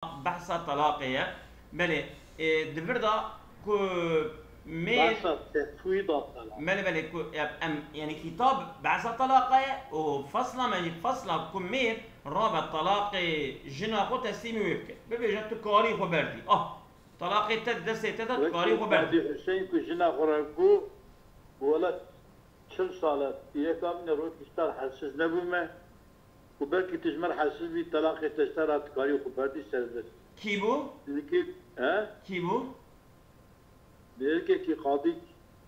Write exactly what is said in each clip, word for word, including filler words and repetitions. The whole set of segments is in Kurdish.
Behsa talaqê ye. Belê, e, di vir de ku mêr Behsa tefwîda talaq. Belê, belê, ku, e, em, yani kitab behsa talaqa ye û fasla me jî fasla ku mêr rabe talaqê jina xwe teslîmî wê bike. Bibêje tu karî xwe berdî. Ah, talaqê te di destê te de, tu karî xwe berdî. Wekî Qadî Huseyîn ku jina xwe re got, wele çil sal e, pîreka min e, rojek ji te re hesiz nebûme. Û belkî tu ji min re hesiz bî, telaqê te ji te re tu karî xwe berdî serbest. Kî bû? Dilkê, he? Kî bû? Dilkekî qadî.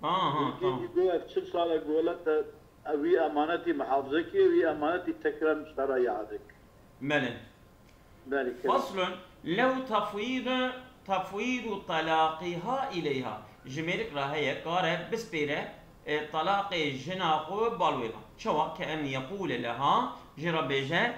Ha, ha, dilkekî tamam. Got, ev çil sal e, got, wele te, ev wî emanetî muhafaze kir, wî emanetî tekrar ji te re îade kir. Belê. Belê, kerem. Faslun, lew tafwîdu, tafwîdu talaqiha ileyha. Ji mêrik re heye, kare bispêre, e, talaqê jina xwe bal wê be. Çawa? Ke en yeqûle leha, jê re bêje,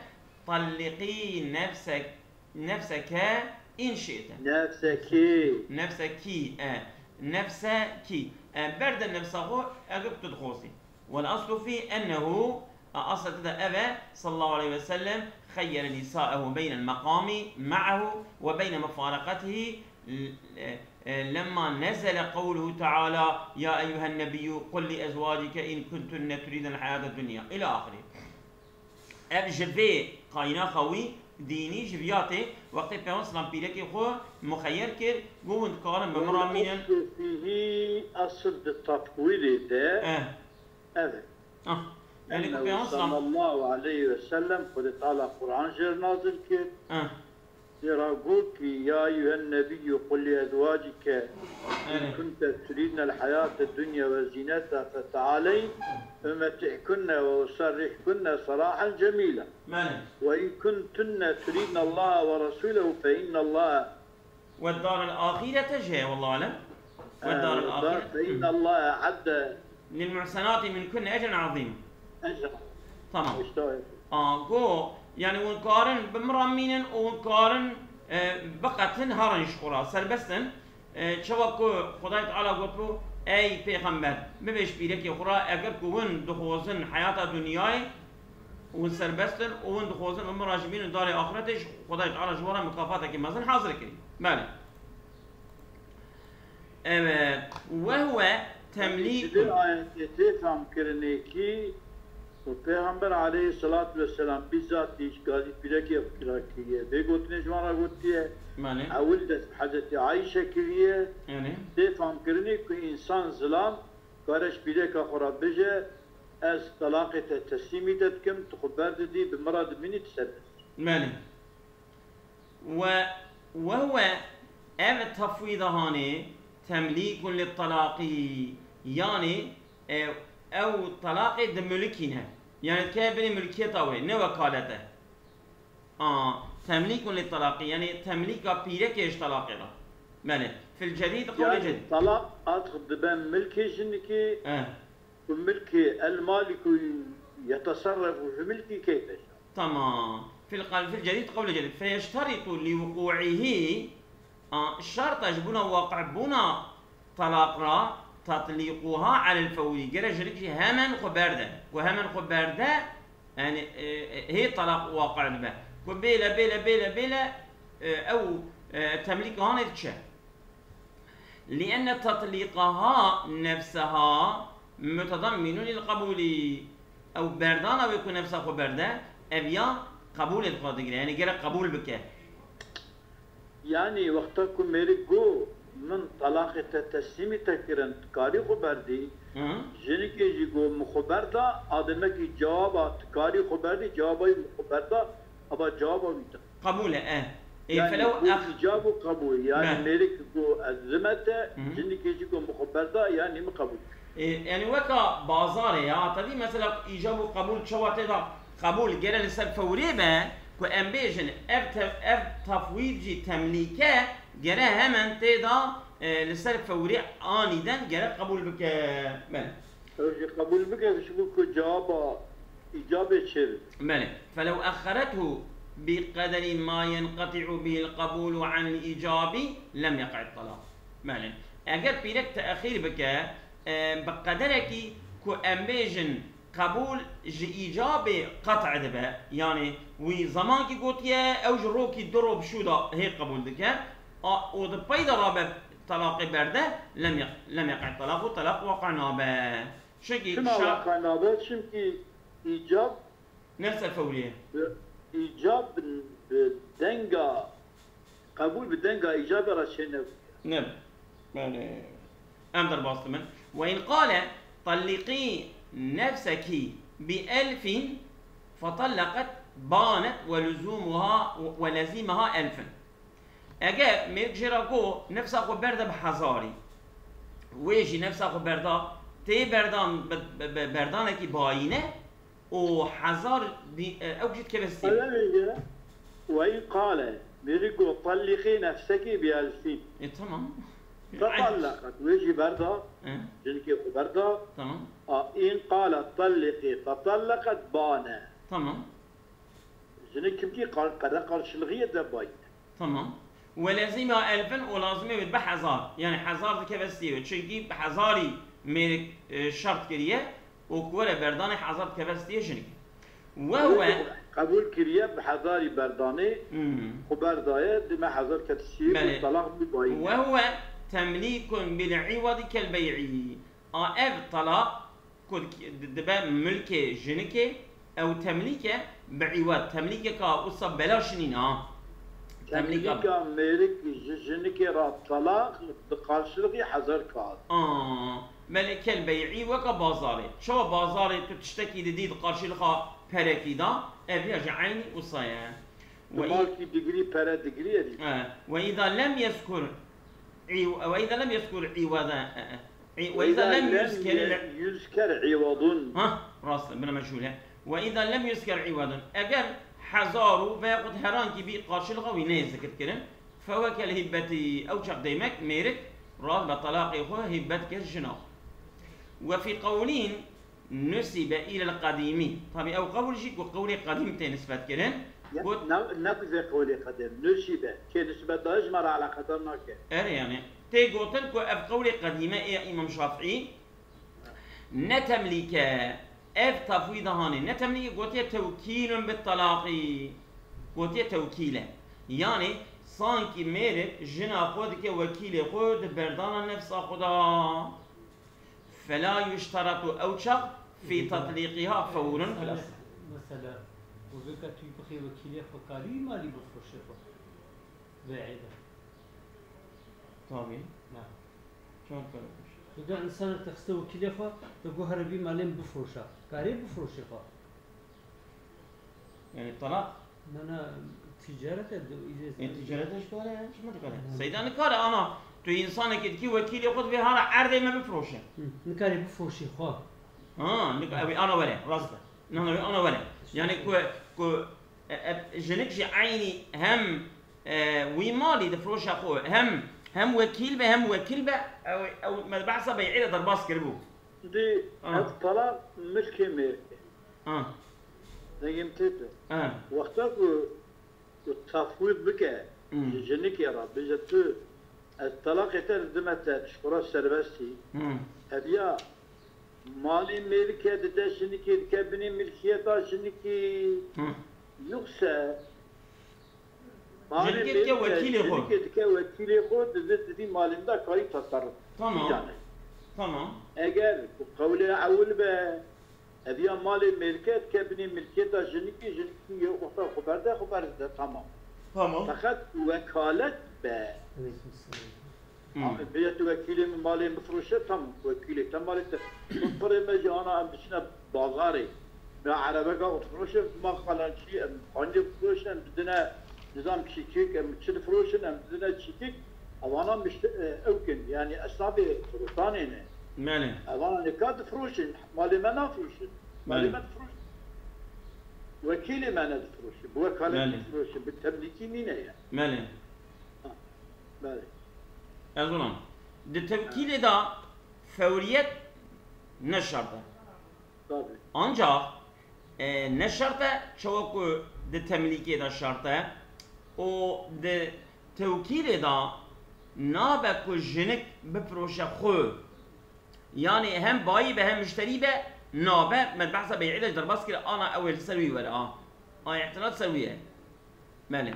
talliqî nefsek-, nefseke in şi'te. Nefsekî. Nefsekî, e, nefsekî. E, berde nefsa xwe eger tu dixwazî. Wal aslu fî ennehu, a, asla te de ev e, sallallahu aleyhi ve sellem, xeyyere nisa'ehu beynel meqami ma'ehu ve beyne mufaraqatihi, l-, e, e, lemma nezele qewluhu teala, ya eyyuhen nebiyyû qul li ezwacike in kuntunne turidnel hayate dunya. Ila ahirî. Ev ji vê qaynaxa wî dînî ji viya tê, wextê Peyxember selam pîrekê xwe muxeyyer kir, got hûn dikarin bi min re mînin. Wal aslu fîhî, asl di tafwîlê de, eh, ev e. Ah. Yanî ku Ennehu Peyxember selam sallallahu aleyhi ve sellem Xwedê Teala Quran jê re nazil kir. Eh. Jê re got ki, ya eyyuhen nebiyyû qul li ezwacike in, erê, kunte turidnel hayate dunya ve zîneta fetealeyn umeti'kunne ve userrihkunne serahen cemîla. Belê. Ve in kuntunne turidne Allaha ve rasûlehu fe inne Allaha Ve darel ahirete jê, wallahu alem. Ve, e, darel ahirete. Fe inne Allaha e'adde lil muhsenati minkunne ecren azîm. Ecren. Tamam. İşte o. A, go, yani hûn karin bi min re mînin û hûn karin, e, biqetin herin ji xwe re, serbest in. E, çawa ku Xwedayê Teala gotibû, ey pêxember, bibêj pîrekê xwe re, eger ku hûn dixwazin heyata dinyayê, hûn serbest in û hûn dixwazin bi min re jî bînin darê axiretê, ji Xwedayê Teala ji we re mukafatekî mezin hazir kirî. Belê. Evet. Ve huve temlîkun. Di vê ayetê tê famkirinê kî ku Pêxember aleyhisselatu vesselam bîzatî ji gazî pîrekê xwe kira kiriye. Vê gotinê ji wan re gotiye. Belê. Ewil dest bi Hezretî Ayşe kiriye. Belê. Tê famkirinê ku însan zilam kare ji pîreka xwe re bije, ez telaqê te teslîmî te dikim, tu xwe berdidî, bi min re dimînî, tu serbest î. Belê. Ve, ve huve, ev tefwîda hanê, temlîkun li telaqî, yanî, e, ew telaqê dimilkîne. Yanî dikeve binê milkiyeta wê, ne wekalet e. A, temlîkun li telaqî, yanî temlîka pîrekê ji telaqê re. Belê. Fil cedîd, qewlê cedîd. Yanî telaq artık dibe milkê jinikê. Eh. Û milkê el maliku yeteserrefu fi milkî keyfe şa. Tamam. Fil qal-, fil cedîd qewlê cedîd. Feyeşteritu li wuqu'ihi, a, şerta ji bona waqibûna telaq re, tatlîquha alel fewrî. Gere jinik jî hemen xwe berde. Ku hemen xwe berde, yani, e, e, hê telaq waqi dibe. Ku bêle, bêle, bêle, bêle, e, ew, e, temlîk hanê diçe. Li'enne tatlîqaha nefseha mutedamminun lil qebûlî. Ew berdana wê ku nefsa xwe berde, ev ya qebûlê di xwe digire, yani gerek qebûl bike. Yani wexta ku mêrik got, min talaqê te teslîmî te kirin, tu karî xwe berdî, hı, jinikê jî got, min xwe berda, a demekî cewaba tu karî xwe berdî, cewaba wî min xwe berda, aba cewaba wî te. Qebûl e, e. Ê, yani, felew got ex- îcab û qebûl. Yani, me, mêrik got, ez dime te, hı hı, jinikê jî got, min xwe berda, yani, min qebûl kir. Ê, yani, weka bazarê ya, te dî, mesela, îcab û qebûl çawa tê de qebûl gere li ser fewrê be, ku em bêjin, ev te-, ev tafwîd jî temlîke, gere hemen tê de, e, li ser fewrê anîden gere qebûl bike. Belê. Ew jî qebûl bike, ji bo ku cewaba îcabê çêbibe. Belê. Felew exxerethu bi qederi ma yenqeti'u bihil qebûlu anil îcabi lem yeqe'it talaq. Belê. Eger pîrek te'xîr bike, e, bi qederekî ku em bêjin, qebûl ji îcabê qet'e dibe. Yanî wî zemankî gotiye, ew ji rokî du ro bi şû de hê qebûl dike. A, û di pey de rabe telaqê berde, lem yeq-, lem yeqe telaq û telaq weqe nabe. Çimkî Çima şa- weqe nabe? Çimkî îcab Nefse fewrî ye. Bi, îcab bi, bi denga, qebûl bi denga îcabê re çênebûye. Ne. Belê. Em derbas dimin. Ve in qale, "Talliqî nefsekî bi elfin", fetallaqet, banet ve luzûmuha, ve lezîmeha elfin. Eger mêrik jê re got, nefsa xwe berde bi hezarî, wê jî nefsa xwe berda, tê berdan bi, bi, bi berdanekî bayîne û hezar dî-, e, ew jî dikeve stî. Ew ê ye, "Ve in qale", mêrik got, "Talliqî nefsekî bi elfîn." E, tamam. Fetallaqet, wê jî berda, E? jinikê xwe berda. Tamam. A, "In qale talliqî fetallaqet bane." Tamam. Jinik çimkî qar-, qede qarşilixiyê de bayî. Tamam. Ve lezîma elfin û lazimê wê bi hezar. Yanî hezar dikeve stiyê wê. Çimkî bi hezarî mêrik, e, şert kiriye û ku were berdanê hezar dikeve stiyê jinik. Ve huve Qebûl kiriye bi hezarî berdanê Hmm. xwe berdaye, dime hezar ket stiyê Belê. û talaq bû bayî. Ve huve temlîkun bil îwadi kel bey'î. A ev talaq ku di-, di-, dibe milkê jinikê, ew temlîk e bi îwad. Temlîkeka wisa belaş nîne ha. Temlîka Temlîka mêrik ji jinikê re talaq bi qarşilixî hezar kat. Aa, belê kel bey'î weka bazarê. Çawa bazarê tu tiştekî didî di qarşilixa perekî de, ev ya jî eynî wisa ye. Tu Ve î- malkî digirî, pere digirî, evî. E, ve îza lem yezkur î-, ve îza lem yezkur îwada, e, e, î-, ve Ve îza îza lem lem yuzker ye-, le- yuzker îwadun. Ha, rast e, bine meşhûl e. Ve îza lem yuzker îwadun. Eger hezar û veyahut herankî bî qarşilixa wî neyê zikir kirin, fewekel hibbetî, ew çax deymek mêrik rast be talaqê xwe hibbet kir jina xwe. Ve fî qewlîn, Nusibe îlel qedîmî. Tabî ew qewl jî ku qewlê qedîm tê nisbet kirin. Ya, Got ne, ne ku vê qewlê qedîm. Nusibe. Kê nisbet daye ji me re eleqedar nake. Erê, yanî tê gotin ku ev qewlê qedîme ê Îmam Şafîî ne temlîke, ev tafwîda hanê ne temlîke, gotiye tewkîlun bit talaqî. Gotiye tewkîl e. Yanî sankî mêrik jina xwe dike wekîlê xwe di berdana nefsa xwe de. Fela yuşteratu, ew çax fî Peki, tatlîqîha fewrun, mesela, xelas. Mesela, û vê ka tu bixê wekîlê xwe, karî malî bifroşê xwe vê êda? Tabî. Na. Çawa kare? Tu da însanek te xiste wekîlê xwe, te got here vî malê min bifroşe. Karê bifroşê xwe. Yanî talaq? Na, na, ticaret e, du-, îzê E, ticaret e, ji kare, çima dikare? Hı. Seyda nikare, ana, tu însanekî dikî wekîlê xwe divê hara erdê me bifroşe. Hı, nikare bifroşî xwe. Ha, nika-, ew ê ana were, rast e. Na, na, ew ê ana were. Yanî ku, ku, e, e, jinik jî eynî hem, e, wî malî difroşe xwe, hem, hem wekîl be, hem wekîl be, ew, ew me behsa bey'ê de derbas kiribû. Di Ha. ev talaq milkê mêrikê. Ha. Dengê min tê tu. Ha. Wexta ku, ku tafwîd bike Hmm. ji jinikê re, bije tu, ez talaqê te didime te, tu ji xwe re serbest î. Hmm. Ev ya malê mêrike dide jinikê, dike binê milkiyeta jinikê. Hmm. Yoksa Malê Jinikê dike mêrike, wekîlê xwe. jinikê dike wekîlê xwe, didî, didî malê min de karî teserruf. Tamam. Îcane. Tamam. Eger ku qewlê ewil be, ev ya malê mêrike dike binê milkiyeta jinikê, jinikê yê wexta xwe berde, xwe berdide, tamam. Tamam. Feqet wekalet be. Aleyküm selam. Hmm. Abi, bêje tu wekîlê min malê min bifroşe, tam wekîlê te malê te. Min pirê me jî ana em biçine bazarê. Me erebeka xwe difroşin, ma qalançî em xanî bifroşin, em didine nizam çîkik, em çi difroşin, em didine çîkik. Evana mişte-, e, ew kin, yanî esnafê firotanê ne. Belê. Evana nika difroşin, malê me nafroşin. Malê Belê. me difroşin. Wekîlê me ne difroşin. Bi wekaletî Belê. difroşin, bi temlîkî nîne ye. Belê. Ha, belê. Ez ona. Di tewkîlê de fewriyet ne şert e. Tabii. Ancak, e, ne şert e, çawa ku di temlîkê de şert e, û di tewkîlê de nabe ku jinik bifiroşe xwe. Yanî hem bayî be hem muşterî be, Nabe, me behsa bey'î de derbas kir, ana ew ê li ser wî were, a. A, îtiraz ser wî ye. Belê.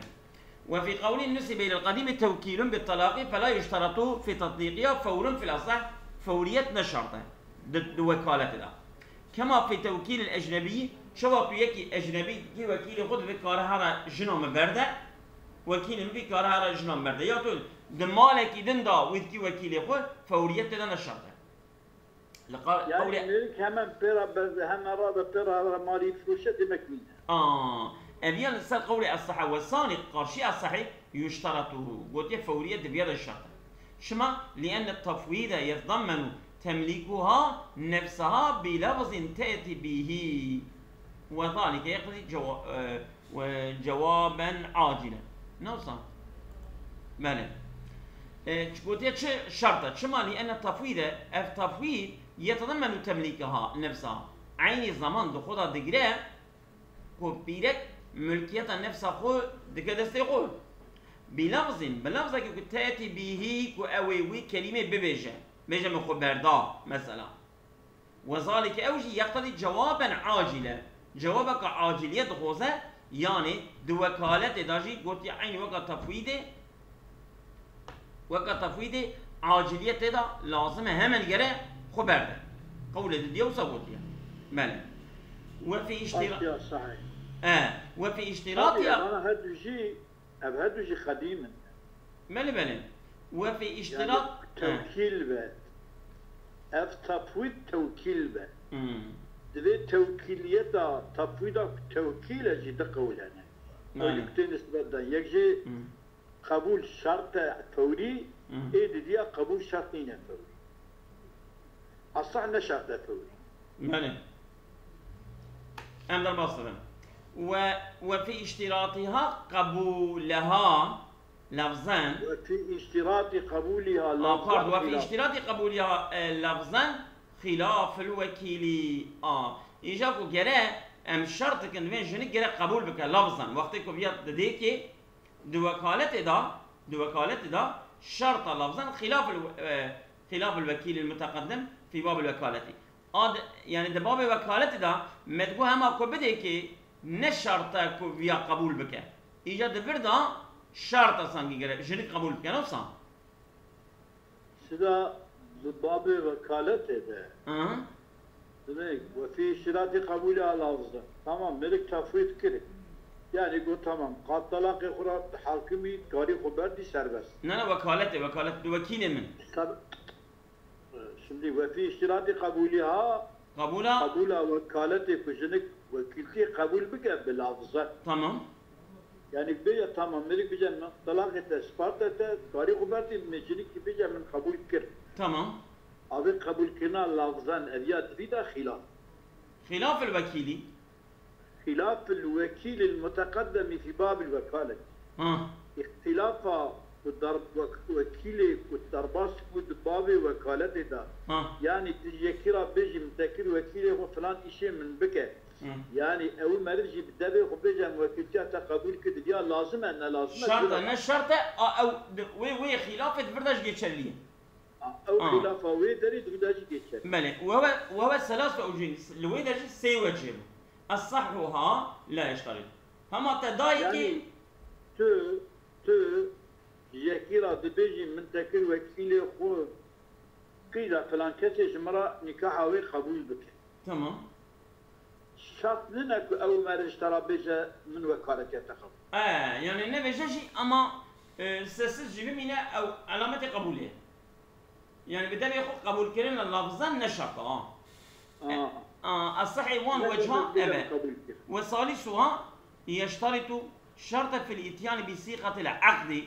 وفي قوله نسب إلى القديم توكيل بالطلاق فلا يشترط في تطليقها فور في الأصح, fewriyet ne şert e di, di wekaletê de. كما في توكيل الأجنبي, çawa ku yekî ecnebî kî wekîlê xwe divê kare here jina min berde, wekîlê min vî kare here jina min berde. Ya tu di malekî din de wî dikî wekîlê xwe, fewriyet tê de ne şert e. Li qa-, Yani qewlê mêrik hemen pêra bez-, hemen rade pêra malî firoşe demek nîne. Aa, ev ya li ser qewlê Essehe we sanî qarşî Essehe yuşteratu. Gotiye fewriyet di viyada şert e. Şima لأن التفويض يتضمن تمليكها نفسها بلفظ تأتي به. وذلك يقتضي جوا-, e, Ve cewaben acile. Ne wisa? Belê. E, çi gotiye çi şert e? Çima لأن التفويض, ev tefwîd يتضمن تمليكها نفسها. Eynî zaman di xwe de digire ku pîrek milkiyeta nefsa xwe dike destê xwe. بلفظ, bi lafzekî ku تأتي به, ku ew ê wî kelîmê bibêje. Bêje min xwe berda, mesela. وذلك, ew jî يقتضي جوابا عاجلا. Cewabeke aciliyê dixwaze, yanî di wekaletê de jî gotiye eynî weka tefwîdê, weka tefwîdê aciliyê tê de lazim e hemen gere xwe berde. Qewlê didiye wisa gotiye. Belê. وفي اشترا-, Qasiya sahih. E, وفي Tabii, اشتراطها. Bana her du jî Ev her du jî qedîm in. Belê, belê. وفي Yani اشتراط, he. Tewkîl be. Ev tefwîd tewkîl be. Hmm. Divê tewkîliyeta tefwîda ku tewkîl e jî diqewlene. Belê. Ew ku tê nisbet dan. Yek jî Hmm. qebûl şert e fewrî, Hmm. ê didiya qebûl şert nîne fewrî. Esah ne şert e fewrî. Belê. Em derbas dibin. Ve, وفي اشتراطها قبولها لفظا. وفي اشتراط قبولها A, لفظا pardon, وفي خلاف. اشتراط قبولها, e, لفظا خلاف الوكيل. A, îja ku gere em şert dikin, divên jinik gere qebûl bike lafzan. Wextê ku viya didê ki, di wekaletê de, di wekaletê de şerta lafzan خلاف ال-, e, خلاف الوكيل المتقدم في باب الوكالة. A di, yani di babê wekaletê de me digot hema ku bidê ki ne şert e ku viya qebûl bike. Îca di vir de şert e sankî gere jinik qebûl bike, ne wisa? Sida di babê wekaletê de. Hı hı. Demek, وفي اشتراط قبولها لفظا. Tamam, mêrik tefwîd kir. Yani got tamam, qat talaqê xwe re hakimî, karî xwe berdî serbest. Ne, ne, wekaletê, wekalet, di wekîlê min. Ser-, Şimdi وفي اشتراط قبولها, Qebûla? Qebûla wekaletê ku jinik wekîltiyê qebûl bike bi lafze. Tamam. Yani bêje tamam, mêrik bêje min telaqê te sparte te, karî xwe berdî, min jinikî bêje min qebûl kir. Tamam. Avê qebûlkirina lafzen ev ya divî de xîlaf. خلاف الوكيل. خلاف الوكيل المتقدم في باب الوكالة. Ha. Îxtîlafa ku dar-, wek-, wekîlê ku derbas bû di babê wekaletê de. Ha. Yanî tu ji yekî re bêjî min te kir wekîlê xwe filan îşê min bike. Hı. Yanî ew meriv jî bi devê xwe bêje em wekîltiya te qebûl kir, diviya lazim e, ne lazim e, Şart e, zira ne şart e, a, ew di, wê, wê xîlafê di vir de jî geçerlî ye. Ew Aa. Xîlafa wê derê di wî de jî geçer. Belê. Wewe, wewe selas ve ucîn. Li wê de jî sê wecihê bû. Esahhuha la yeşterit. Hema te dayê ki Yani tu, tu ji yekî re dibêjî min te kir wekîlê xwe, qîza filan kesê ji min re nîkaha wê qebûl bike. Tamam. Şart nîne ku ew meriv ji te re bêje min wekaletiya te qebûl. E, yani nebêje jî ama, e, sessiz jî bimîne ew elametê qebûlê ye. Yani bi devê xwe qebûlkirina lafzan ne şert e, ha. E, Aha. A, esahê wan Ne weciha şart e, ev e. Qebûl kir. Ve salisuha yeşteritu şerte fil îtyanî bi sîqatil aqdî.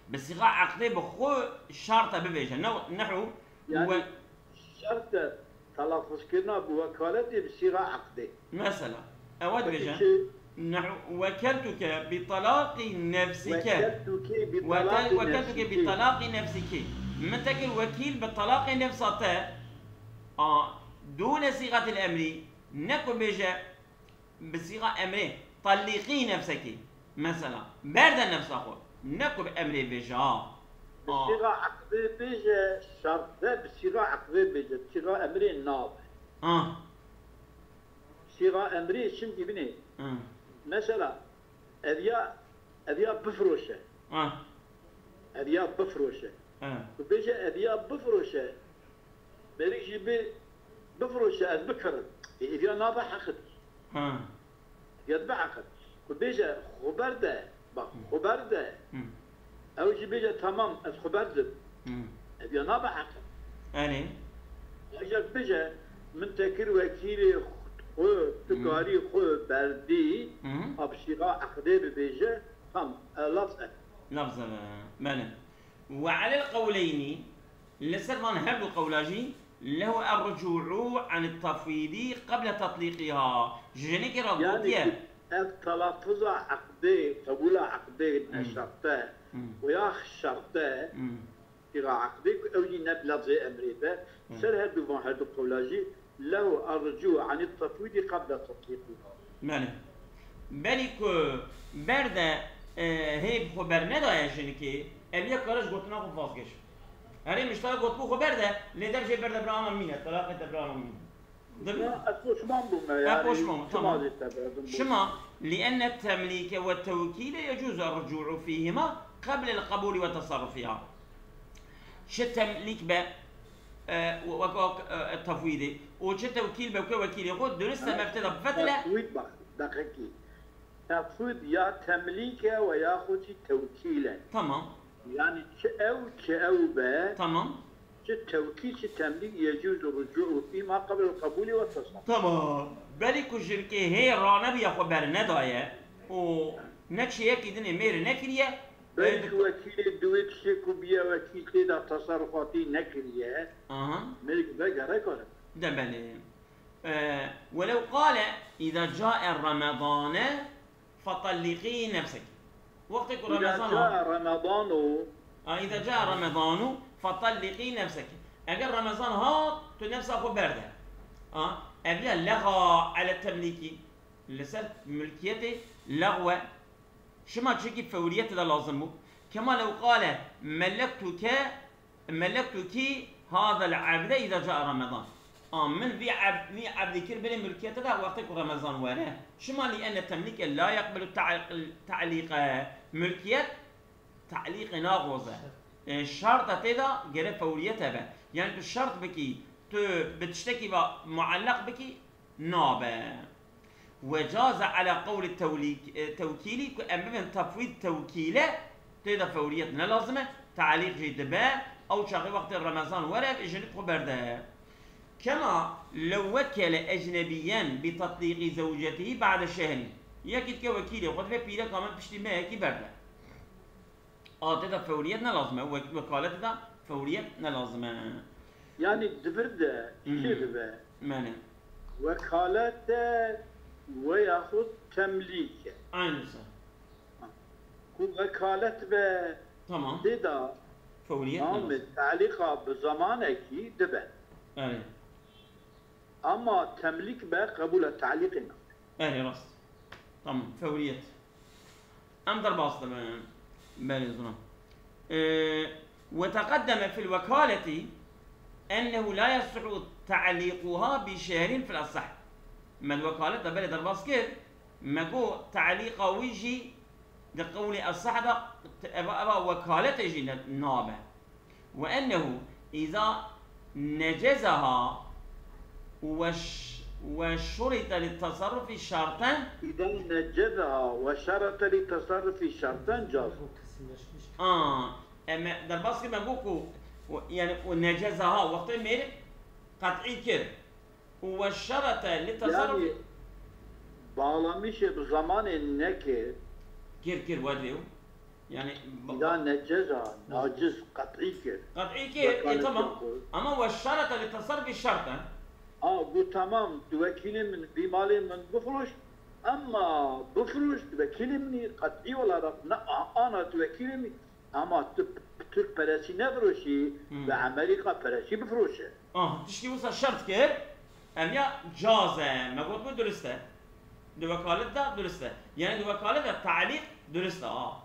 Bi sîxa eqdê bi xwe şart e bibêje. Ne, nehu Yani ve şert e telaffuzkirina bi wekaletê bi sîxa eqdê. Mesela, ew e Peki dibêje. Çi? Nehu wekeltuke bi talaqî nefsike. Wekeltuke bi Wekel-, talaqî wekeltuke bi nefsike. Talaqî nefsike. Min te kir wekîl bi talaqê nefsa te. A, dûne sîxatil emrî. Ne ku bêje Bi sîxa emrê, "Tellîqî nefsekî." Mesela, berde nefsa xwe. Ne ku bi emrê bêje, ha. Bi Aa. sîxa eqdê bêje, şart be, bi sîxa eqdê bêje, bi sîxa emrê nabe. Ah. Sîxa emrê çimkî binê. Ah. Mesela, ev ya, ev ya bifiroşe. Ah. Ev ya bifiroşe. Ah. Tu bêje ev ya bifiroşe. Mêrik jî bi, bifiroşe, ez bikirim. Ê, ev ya nabe heqid. Ha. Ev ya dibe heqid. Ku bêje, xwe berde. Bak, Hı. xwe berde. Hı. Ew jî bêje, tamam, ez xwe berdim. Hı. Ev ya nabe heqid. Erê. Eger bêje, min te kir wekîlê xwe, tu Hı. karî xwe berdî, Hı. a bi sîxa eqdê bibêje, tamam, e, lafz e. Lafz e, belê. Ve alel qewleynî, li ser van her du qewla jî, lehu er-rucû'u anit tefwîdî qeble tetlîqîha. Ji jinekê re Yani gotiye. Ev telaffuza eqdê, qebûla eqdê Hmm. ne şert e. Hmm. Û ya şert e, Hmm. sîxa eqdê ku ew jî ne bi lafzê emrê be. Hmm. Ser her du van her du qewla jî Lehu errucu anî tefwîdî qebla tetlîqîha. Belê. Belî ku berde, e, hê bi xwe bernedaye jinikê, ev yek kare ji gotina xwe vazgeş. Herê miştara gotibû xwe berde, lê dev jê berde bira ana mîne, telaqê te bira ana mîne. Dibi? Ya, ez poşman bûme, E, yani, poşman bû, çima tamam. Zî te berdim bû? Şima, li'enne temlîke ve tewkîle yecûzu errucû'u fîhima qeblel qebûlî ve teserrufîha. Çi temlîk be, e, wek, wek, e, tefwîdê û çi tewkîl be, weke wekîlê xwe, durist e, Ama me bi tê de bifetile. Tefwîd bak, deqekî. Tefwîd ya temlîk e we yaxud jî tewkîl e. Tamam. Yani çi ew, çi ew be, Tamam. çi tewkîl, çi temlîk, yecûzu rucû'u fîma qebl qebûlî ve tasarruf. Tamam. Belî ku jinkê hê ranebiye xwe bernedaye û ne çêyekî dinê mêrê nekiriye, Belkî e, wekîlê di wê tiştê ku biye wekîl tê de teserrufatî nekiriye. Aha. Mêrik vegere kare. De belê. E, welew qale, îza cae Remedane, fetelliqî nefsek. Wextê ku Îza Remezan cae hat. Remedanu. Ha, îza cae Remedanu, fetelliqî nefsek. Eger Remezan hat, tu nefsa xwe berde. Ha, ev ya lexa ele temlîkî. Li ser milkiyetê lexw e. Şima çikî fewriyet de lazim bû. Kema lew qale, "Melektuke, melektuki hazel abde îza cae Remezan." A, min vî eb-, vî ebdî kir binê milkiyete de wextê ku Remezan were. Şima li enne temlîke la yeqbelu ta'l-, ta'lîqe. Milkiyet ta'lîqê naxoze. E, şerta tê de gere fewriyet hebe. Yani tu şert bikî, tu bi tiştekî ve muallaq bikî, nabe. Ve caze ala qewli tewlîk-, e, tewkîlî ku em bibin tefwîd tewkîle, tê de fewriyet ne lazim e, talîq jî dibe, ew çaxê wextê Remezan were, jinik xwe berde. Kema lew wekele ecnebiyen bi tatlîqî zewcetihî ba'de şehrî. Yekî dike wekîlê xwe dibe pîreka min piştî mehekî berde. A, tê de fewriyet ne lazim e, wek-, wekaletê de fewriyet ne lazim e. Yani di vir de Hmm. çi dibe? Mene. Wekalete ve yaxud temlîke. Aynı şey. Ku wekalet be Tamam. tê de Fewriyet ne namê lazim? Talîqa bi zamanekî dibe. Evet. Ama temlîk be qebûla talîqê nabe. Erê, rast. Tamam, fewriyet. Em derbas dibin. Belê, zina. Ee, ve teqeddeme fil wekaleti ennehu la yasihhu ta'lîquha bi şehrin fil asah. Me di wekalet de belê derbas kir. Me got talîqa wî jî di qewlê esah de eva, eva wekaletê jî ne, nabe. Ve ennehu îza necezaha ve ş-, ve şurite li tasarrufi şarten. Îza necezaha ve şarete li tasarrufi şarten caz. Aa, em derbas kir me got ku, yani, û necezaha wextê mêr qet'î kir. Û weşşerete li tasarruf Yani, bağlamışê bi zamanê nekir. Kir, kir, wediyo. Yani, ba-, Ya neceza, naciz, qet'î kir. Qet'î kir, e, Wekaletiya tamam. Xwe. Ama weşşerete li tasarrufi şerten. A, got tamam, tu wekîlê min, vî malê min bifiroş. Ama bifiroş, tu wekîlê min î, qet'î olarak ne, a-, ana tu wekîlê min. Ama tu, tu perestî nefiroşî, Hmm. bi Amerîka perestî bifiroşe. Ah, tiştî wisa şert kir, ev ya caz e. Me got, bu durist e. Di wekalet de durist e. Yani di wekalet de talîq durist e, ah.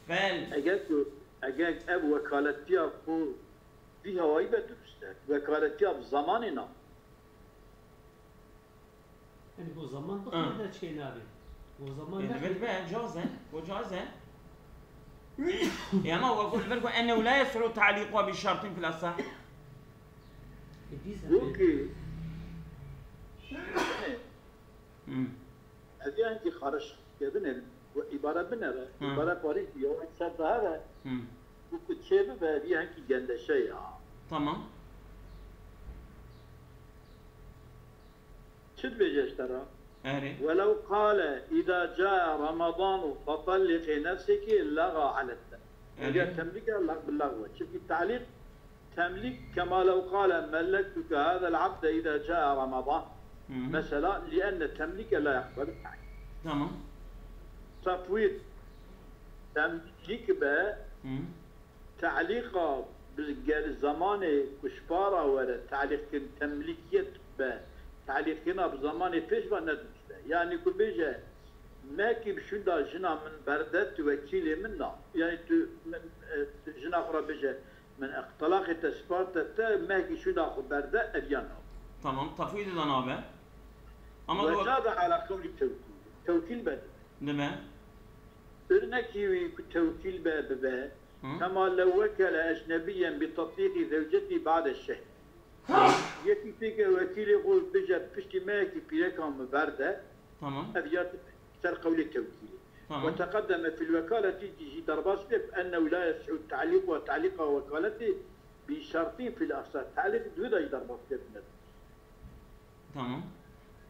Fel. Eger ku, eger ev wekaletiya ku vî hewayî be durist e. Wekaletiya bi zamanê na. Go zaman Ha. Bixwîne de çê nabê. Go zaman E, nexwîne. Dibe, dibe, caz e. Go caz e. E, ama we got, li ber ku ennehu la yesihhu ta'liquha bi şertin fil asah. E, bîze. Go ki Hmm. Ev ya hinkî xariş kevine, we îbare binere, Hı. Îbare parî ya ser daha ve. Hı. Bu ku çê bibe, ev ya hinkî gendeşe ya. Tamam. Çi dibêje ji te re? Erê. Welew qale îza caa Ramadanu fetalliqî nefseki laga alette. Erê. Eger temlîk e, lag bi lag we. Çimkî talîq, temlîk kema lew qale mellektuke hazel abde îza caa Ramadan. Hı hı. Mesela, lienne temlîke la yeqbelu talîq. Tamam. Tefwîd, temlîk be, Hı. Te'lîqa bi gel zamanê ku ji para were, te'lîqkirin temlîkiyet be, te'lîqkirina bi zamanê pêş ve ne dirust e. Yanî ku bêje, mehkî bi şûnda jina min berde, tu wekîlê min na. Yanî tu min, e, tu jina xwe re bêje, min eq-, telaqê te sparte te, mehkî şûnda xwe berde, ev ya nabe. Tamam, tefwîdê de nabe. Ama Ve bu ca de ala qewlî tewkîl. Tewkîl be. Dime. Örnekî wî ku tewkîl be bibe, Hı. Kema lew wekele ecnebiyyen bi tatliqî zewcetî ba'de şehr. Yekî pêke wekîlê xwe bije piştî mehekî pîreka min berde. Tamam. Ev ya ser qewlê tewkîlê. Tamam. Ve teqeddeme fil wekaleti jî derbas bê ennehu la yesihhu ta'liqu ve ta'liqa wekaletî bi şertîn fil asah. Ta'liq di wê de jî derbas bê. Tamam.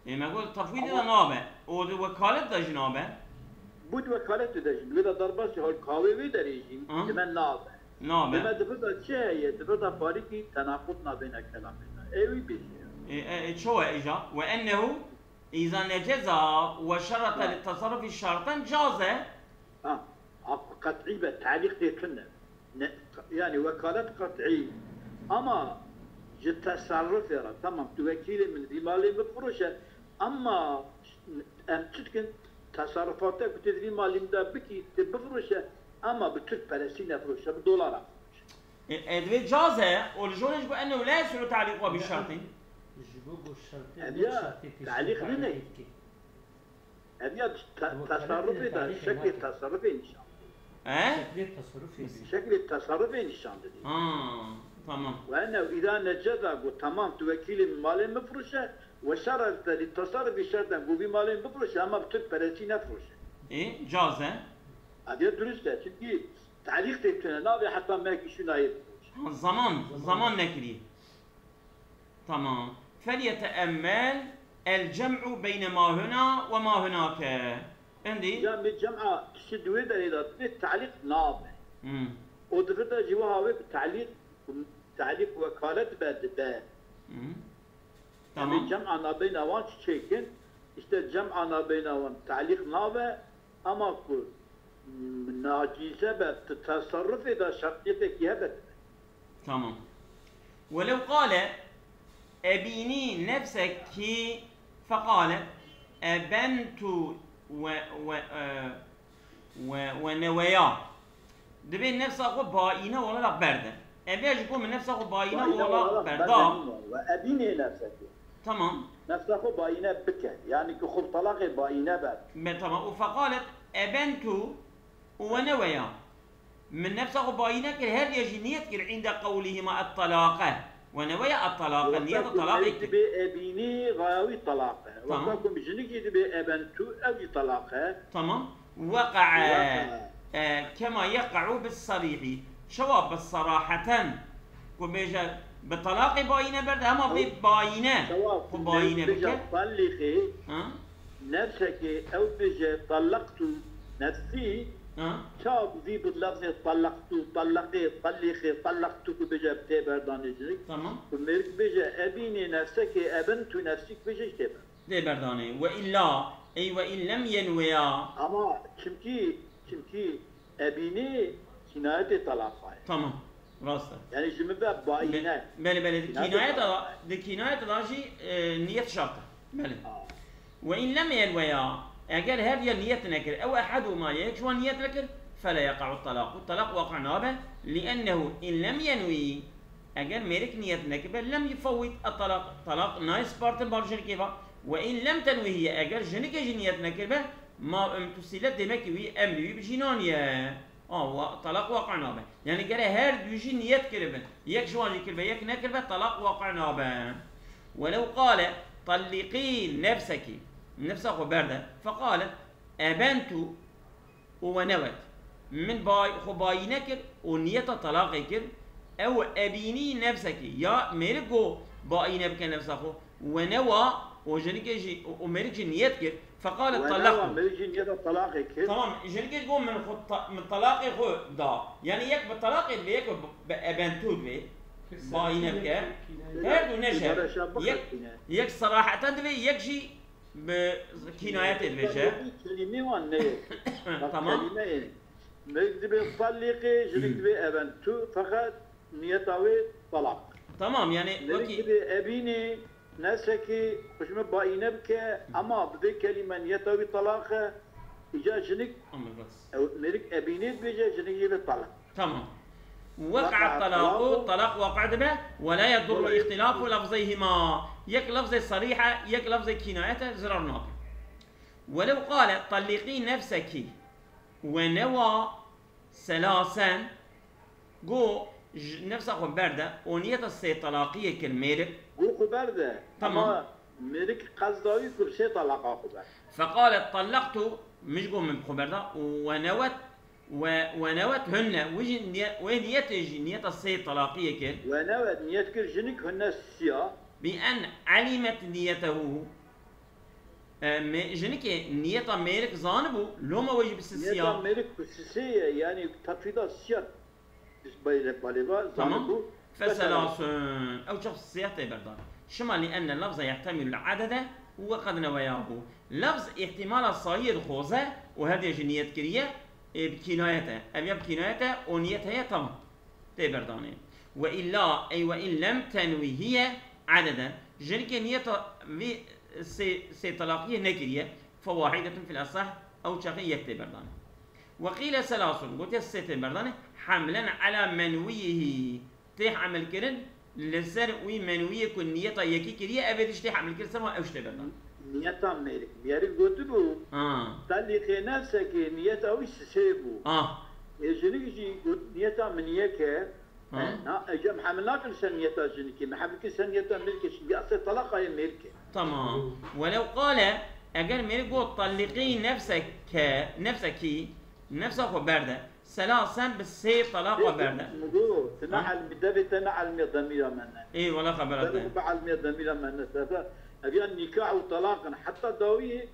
Ê, me got tefwîdê de nabe. O di wekalet de jî nabe. Bu di wekaletê de jî. Wê de derbasî hol kawê wê derê jî Hı. Dime nabe. Nabe. Dime di vir de çi heye? Di vir de parîkî tenaqud nabêne kelamê de. Ê wî bêje. Ê, e, e, çawa îja? Ve ennehu îza neceza ve şerete Hı. Li tasarrufi şerten caze. Ha, a, qet'î be, talîq tê tune. Ne, yani wekalet qet'î. Ama ji tesarrufê re, tamam, tu wekîlê min vî malê min firoşe, ama em çi dikin, tesarrufate ku tê di vî malê min de bikî, tê bifiroşe, ama bi Türk peresî nefiroşe, bi dolara firoşe. E, e, divê caz e, û li jorê ji bo ennehu la yesihhu ta'liquha bi şertîn. Ji bo ku şertê Ev ne ya, şertê pêşî talîq nîne. Talîqê dike. Ev ya te-, Ama tasarrufê de, talîqê şeklê nake. Tasarrufê nîşan didê. He? Şeklê tasarrufê dike. Şeklê tasarrufê nîşan didê. Ha, tamam. Ve ennehu îza neceza, got, tamam, tu wekîlê min malê min firoşe, ve şerete li tasarrufî şerten, got, vî malê min bifiroşe, ama bi Türk peresî nefiroşe. Ê, caz e. Ev ya dirust e, çimkî talîq tê tune, navê heta mehekî şûnayê bifiroşe. Ha, zaman, Zaman. Zaman nekirî. Tamam. Felyeteemmel el cem'u beyne ma huna ve ma hunake. Endî? Ya me cem'a kişi di wê derê de dibê talîq nabe. Hmm. O di vir de jî wiha wê bi talîq, talîq wekalet be dibe. Hmm. Em ê Tamam. Cem'a nabeyna wan çi çêkin? İşte cem'a nabeyna wan talîq nabe, ama ku, m, nacîze be, ti tasarrufê de şertiyetê ki hebe dibe. Tamam. Welew qale ebînî nefsekî feqale ebentu ve, ve, e, ve, ve neweya. Dibê nefsa xwe bayîne olarak berde. Ev ya ji ku min nefsa xwe bayîne Bayîne olarak olarak berda. Berde nîne. Ve ebînê nefsekî. Tamam. Nefsa xwe bayîne bike. Yani ki xwe bi talaqê bayîne ber. Me tamam. Û feqalet ebentu û ve neweya. Min nefsa xwe bayîne kir, her diya jî niyet kir, inde qewlihima et-talaqe. Ve neweya et-talaqe, niyeta talaqê kir. Dibê ebînî raya wî talaq e. Tamam. Weka ku jinik jî dibê ebentu, ew jî talaq e. Tamam. Weqae. Weqae. E, kema yeqa'u bis-sarîhi. Çawa bi saraheten? Ku bêje bi talaqê bayîne berde, hema bê bayîne. Çawa ku bayîne bike. Talliqê. Ha? Nefsekê ew bêje tallaqtu nefsî, Ha? Çawa vî bi lafzê tallaqtu, tallaqê, tallîqê, tallaqtu ku bêje tê berdanê jinik. Tamam. Ku mêrik bêje ebînê nefsekê, ebentu nefsî ku bêje jî tê ber. Tê berdanê. Ve illa, ey ve in lem yenveya. Ama çimkî, çimkî ebînê kînayetê talaqa ye. Tamam. Rast e. Yani ji min ve bayîne. Belê, belê, di kînayeta, di kînayeta da jî, e, niyet şart e. Belê. Ve in lem yenveya, eger her diya niyet nekir, ew ehedûma, yek ji wan niyet nekir, fela yeqa'u talaqu, talaq waqi nabe, liennehu in lem yenvî, eger mêrik niyet nekiribe, lem yufewwit et-talaq, talaq nayê spartin bar jinikê ve, Ve in lem tenwihiye, eger jinikê jî niyet nekiribe, ma umtusilet, demek ki wî emrî wî bi jî naniye. A, wa-, talaq waqi nabe. Yani gere her du jî niyet kiribin. Yek ji wan jî kiribe, yek nekiribe, talaq waqi nabe. Welew qale, talliqî nefseki. Nefsa xwe berde. Feqalet, ebentu û we newet. Min bay-, xwe bayîne kir û niyeta talaqê kir. Ew ebînî nefsekî. Ya mêrik got bayîne bike nefsa xwe. We newa û jinikê jî û, û mêrik jî niyet kir. Feqalet We newa, talaqtu. Mêrik jî niyeta talaqê kir. Tamam, jinikê got min xwe ta-, min talaqê xwe da. Yani yek bi talaqê dibe, yek bi, bi ebentu dibe. Bayîne bike. Her du neje. Yek, yek seraheten dibe, yek jî bi kînayetê dibêje. Kelîmê wan ne yek. Bak, Tamam. Kelîmeyê. Mêrik dibe talîqê, jinik Hmm. dibe ebentu, feqet niyeta wê talaq. Tamam, yani Mêrik wekî dibe ebînê, nesekî, xwe ji min bayîne bike, ama bi vê kelîme niyeta wî talaq e, îca jinik, Ama bas. ew mêrik ebînê dibêje, jinik jê ve talaq. Tamam. Weka talaqu, talaq waqi dibe, ve la yedurru ihtilafu lafzeyhima. Yek lafzê sarîh e, yek lafzê kînayet e, zirar nabe. Welew qale talliqî nefseki ve newa selasen, go ji nefsa xwe berde û niyeta sê talaqiyê kir mêrik. Go xwe berde. Tamam. Ama mêrik qezda wî ku bi sê talaqa xwe berde. Feqalet tallaqtu, min ji go min bi xwe berda û we newet We, we newet hunne, wê jî niye-, wê niyetê jî niyeta sê talaqiyê kir. We newet niyet kir jinik hunne sisiya. Bi en alimet niyetehu. E, me-, jinikê niyeta mêrik zanibû, loma wê jî bi sisiya. Niyeta mêrik ku sisê ye, yani tefrîda sisiya. Bayre-, balêva Tamam. zanibû. Feselasun. Ew çax sisiya tê berdan. Şima li enne lafza yehtemilu adede û we qed neweyahu. Lafz ihtimala sayiyê dixwaze û her diye jî niyet kiriye. Ê, bi kînayet e. Ev ya bi kînayet e, o niyet heye, tamam. Tê berdanê. Ve illa, ey ve in lem tenwihiye adeden. Jinikê niyeta vî sê, sê talaqiyê nekiriye. Fe wahidetun fil esah, ew çaxê yek tê berdanê. Ve qîle selasun, gotiye sê tê berdanê. Hamlen ala menwiyihi. Tê hemilkirin li ser wî menwiyê ku niyeta yekî kiriye, ev ê diştê hemilkirin ser wan ew ji tê berdan. Niyeta mêrik. Mêrik gotibû, Ha. Telîqê nefsekê niyeta wî sisê bû. Ah. Ê jinik jî got, niyeta min yek e. Ha. E, na, ecem hemil nakin ser niyeta jinikê. Me hemil kir ser niyeta mêrikê. Şimdi asê talaqa ye mêrikê. Tamam. Welew qale, eger mêrik got, "Talliqî nefseke, nefsekî", nefsa xwe berde. Selasen bi sê talaqa berde. Mugo, tu ne Ha? elmî, devê te ne elmîya demîra me ne. Ê, wala xebera te. Devê bi elmîya demîra me ne. Sebe, ev ya nîkah û talaq in. Heta dawiyê,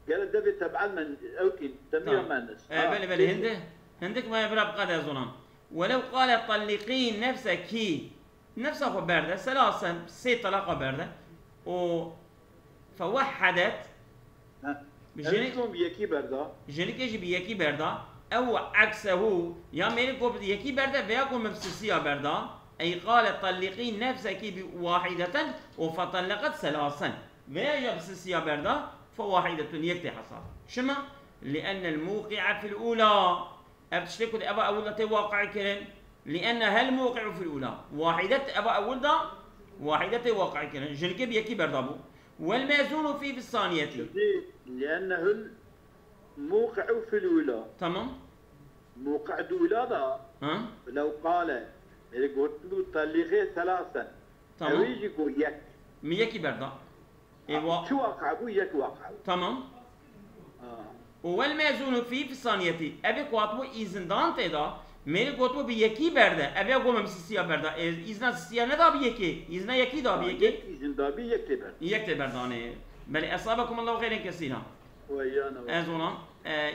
gere devê te bi elmen, ew kî, demîra Tamam. me ne. E, Ha, belê, belê, peki. hindi, hindik me bira bi qede zonan. Welew qale talliqî nefsekî. Nefsa xwe berde, selasen, sê talaqa berde. Û fewehhedet. Ha. Bi Ev jinik-, çûn bi yekî berda. Jinikê jî bi yekî berda. Ew eksehu, ya mêrik ku bi yekî berde, veya ku min bi sisiya berda. Ey qale talliqî nefsekî bi wahideten û fetalleqet selasen. Veya ya bi sisiya berda, fe wahidetun, yek tê hesab. Çima? Li ennel muqi'a fil ula. Ev tiştê ku di eva ewil de tê waqi kirin, li enne hel muqi'u fil ula. Wahidet eva ewil de, wahide tê waqi kirin. Jinikê bi yekî berda bû. Wel mezunu fî fis saniyetî. Li enne hel muqi'u fil ula. Tamam. Muqi' di ula da, Ha? Lew qale, ê gotibû talliqê selasen. Tamam. Ew jî got yek. Mi yekî berda. Ê, wa- Çi waqe bû? Yek waqe bû. Tamam. Ha. Û wel mezûnu fî fi saniyetî. Ev ê ku hatibû îzindan tê de, mêrik gotibû bi yekî berde. Ev ya gome bi sisiya berda. Ê, îzna sisiya neda bi yekê. Îzna yekî da bi Ha, yekê. Yek îzin da bi yek tê berda. Yek tê berdanê. Belê, esabekum Allahu xeyren kesîra. Weyana. Ez ona, e,